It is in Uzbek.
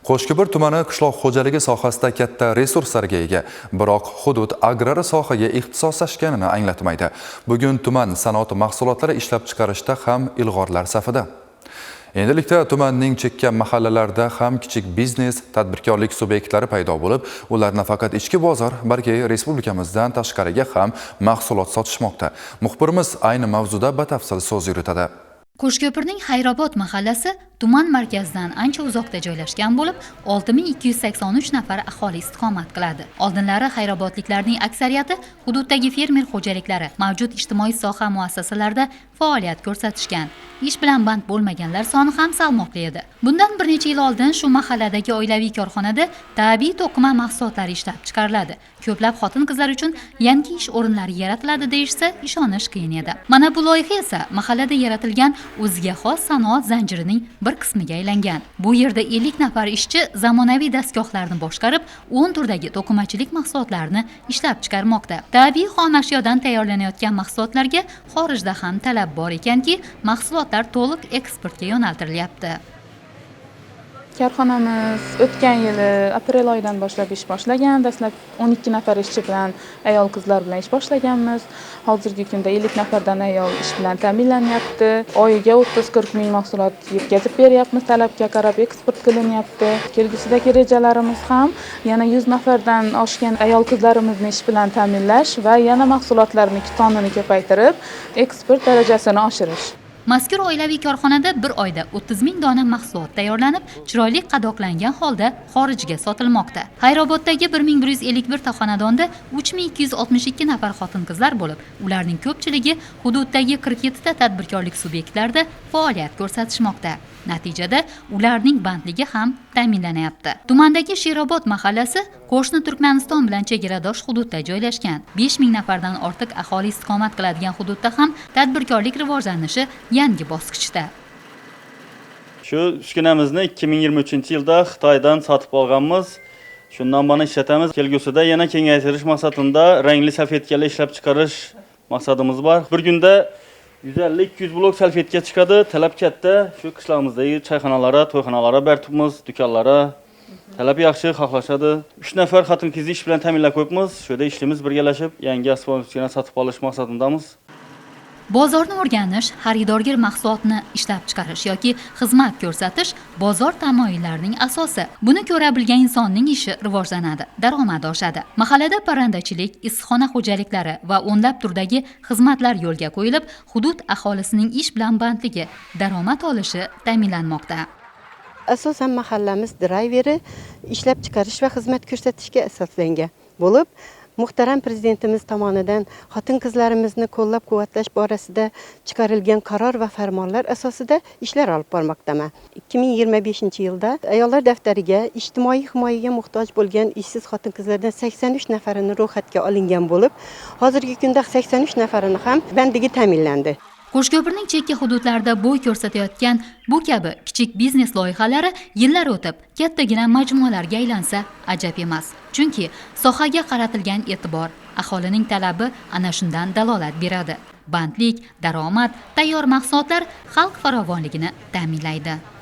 Qo'shko'pir tumani qishloq xo'jaligi sohasida katta resurslarga ega, biroq hudud agrar sohaga ixtisoslashganini anglatmaydi. Bugun tuman sanoat mahsulotlari ishlab chiqarishda ham ilg'orlar safida. Endilikda tumanning chekka mahallalarida ham kichik biznes, tadbirkorlik subyektlari paydo bo'lib, ular nafaqat ichki bozor, balki respublikamizdan tashqariga ham mahsulot sotishmoqda. Muxbirimiz ayni mavzuda batafsil so'z yuritadi. Qo'shko'pirning Xayrobod mahallasi tuman markazidan ancha uzoqda joylashgan bo'lib, 6283 nafar aholi istiqomat qiladi. Oldinlari xayrobodliklarning aksariyati hududdagi fermer xo'jaliklari, mavjud ijtimoiy soha muassasalarida faoliyat ko'rsatishgan. Ish bilan band bo'lmaganlar soni ham salmoqli edi. Bundan bir necha yil oldin shu mahalladagi oilaviy korxonada tabiiy to'qima mahsulotlari ishlab chiqariladi. Ko'plab xotin-qizlar uchun yangi ish o'rinlari yaratiladi deyishsa, ishonish qiyin edi. Mana bu loyiha esa mahallada yaratilgan o'ziga xos sanoat zanjirining bir qismiga aylangan. Bu yerda 50 nafar ishchi zamonaviy dastgohlarni boshqarib, 10 turdagi to'qimachilik mahsulotlarini ishlab chiqarmoqda. Tabiiy xom ashyodan tayyorlanayotgan mahsulotlarga xorijda ham talab bor ekanki, mahsulotlar to'liq eksportga yo'naltirilyapti. Korxonamiz o'tgan yili aprel oyidan boshlab ish boshlagan. Dastlab 12 nafar ishchi bilan, ayol qizlar bilan ish boshlaganmiz. Hozirgi kunda 50 nafardan ayol ish bilan ta'minlanyapti. Oyiga 30-40 ming mahsulot yetkazib beryapmiz, talabga qarab eksport qilinyapti. Kelgusidagi rejalarimiz ham yana 100 nafardan oshgan ayol qizlarimizni ish bilan ta'minlash va yana mahsulotlarni sonini ko'paytirib, eksport darajasini oshirish. Mazkur oilaviy korxonada bir oyda 30 ming dona mahsulot tayyorlanib, chiroyli qadoqlangan holda xorijga sotilmoqda. Xayroboddagi 1151 ta xonadonda 3262 nafar xotin-qizlar bo'lib, ularning ko'pchiligi hududdagi 47 ta tadbirkorlik subyektlarida faoliyat ko'rsatishmoqda. Natijada ularning bandligi ham ta'minlanyapti. Tumandagi Sherobod mahallasi qo'shni Turkmaniston bilan chegaradosh hududda joylashgan. 5000 nafardan ortiq aholi istiqomat qiladigan hududda ham tadbirkorlik rivojlanishi yangi bosqichda. Shu uskunamizni 2023-yilda Xitoydan sotib olganmiz. Shundan buni ishlatamiz. Kelgusida yana kengaytirish maqsadida rangli salfetkalar ishlab chiqarish maqsadimiz bor. Bir kunda 150-200 blok salfetka chiqadi. Talab katta. Shu qishlog'imizdagi choyxonalara, to'yxonalara bertibmiz, do'konlara. Talab yaxshi, xohlashadi. 3 nafar xotin-qizni ish bilan ta'minlab qo'yibmiz. Shu yerda ishlaymiz birgalashib, yangi asbob uskuna sotib olish maqsadidamiz. Bozorni o'rganish, xaridorgir mahsulotni ishlab chiqarish yoki xizmat ko'rsatish bozor tamoyillarining asosi. Buni ko'ra bilgan insonning ishi rivojlanadi, daromadi oshadi. Mahallada parrandachilik, issiqxona xo'jaliklari va o'nlab turdagi xizmatlar yo'lga qo'yilib, hudud aholisining ish bilan bandligi, daromad olishi ta'minlanmoqda. Asosan mahallamiz drayveri ishlab chiqarish va xizmat ko'rsatishga asoslangan bo'lib, muhtaram prezidentimiz tomonidan xotin qizlarimizni qo'llab-quvvatlash borasida chiqarilgan qaror va farmonlar asosida ishlar olib bormoqdaman. 2025-yilda ayollar daftariga ijtimoiy himoyaga muhtoj bo'lgan ishsiz xotin qizlardan 83 nafarini ro'yxatga olingan bo'lib, hozirgi kunda 83 nafarini ham bandligi ta'minlandi. Qo'shko'pirning chekka hududlarida bo'y ko'rsatayotgan bu kabi kichik biznes loyihalari yillar o'tib kattagina majmualarga aylansa ajab emas. Chunki sohaga qaratilgan e'tibor, aholining talabi ana shundan dalolat beradi. Bandlik, daromad, tayyor mahsulotlar xalq farovonligini ta'minlaydi.